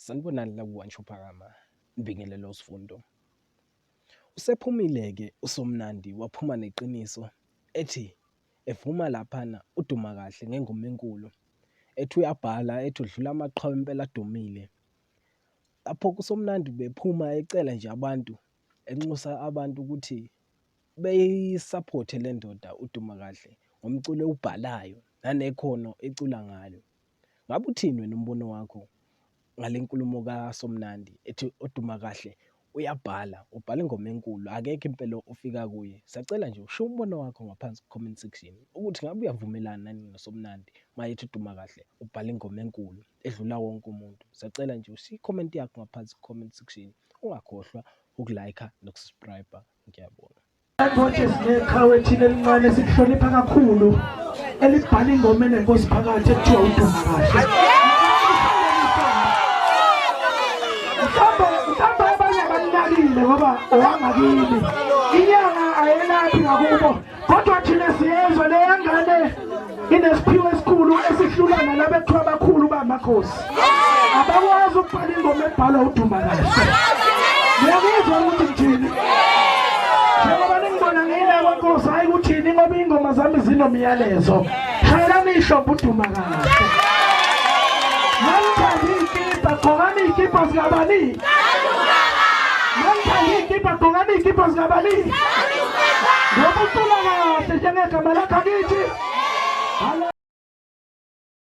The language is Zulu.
Sanibonani la ku-One Phakama, ngibingelele uSifundo. Usephumile-ke uSomnandi waphuma neqiniso ethi evuma laphana uduma kahle ngengoma enkulu, ethi uyabhala ethi udlula amaqhawe impela adumile. Lapho kuSomnandi ubephuma ecela nje abantu, enxusa abantu ukuthi beyisaphothe le ndoda uDuma kahle ngomculo ewubhalayo nanekhono ecula ngalo. Ngabe uthini wena umbono wakho ngale nkulumo kaSomnandi ethi oduma kahle uyabhala, ubhala ingoma enkulu akekho impela ofika kuye. Siyacela nje ushiye umbono wakho ngaphansi ku-comment section ukuthi ngabe uyavumelana nani noSomnandi uma ethi uduma kahle ubhala ingoma enkulu edlula wonke umuntu. Siyacela nje ushiye i-comment yakho ngaphansi ku-comment section, ungakhohlwa uku-like noku-subscribe. Ngiyabonga. Manje sineqhawe thina elincane sikuhlonipha kakhulu elibhala ingoma enenkosi phakathi ekuthiwa uduma kahle. Mhlawumbe mhlawumbe abanye abanakile ngoba owangakini. Inyanga ayelaphi ngakubo kodwa thina siyezwa leya ngane inesiphiwo esikhulu esihlula nalaba ekuthiwa abakhulu bamakhosi. Abakwazi ukubhala ingoma ebhalwa uduma kahle. Ngiyakuzwa ukuthi ngithini. Njengoba ningibona ngila kwenkosi hayi kuthini ngoba ingoma zami zinomyalezo. Shayelani ihlombe uduma kahle. Nangithanda iy'kibha gqokani iy'kibha zikabani? Nangithanda iy'kibha gqokani iy'kibha zikabani? Ngoba ucula kahle njengegama lakho akithi.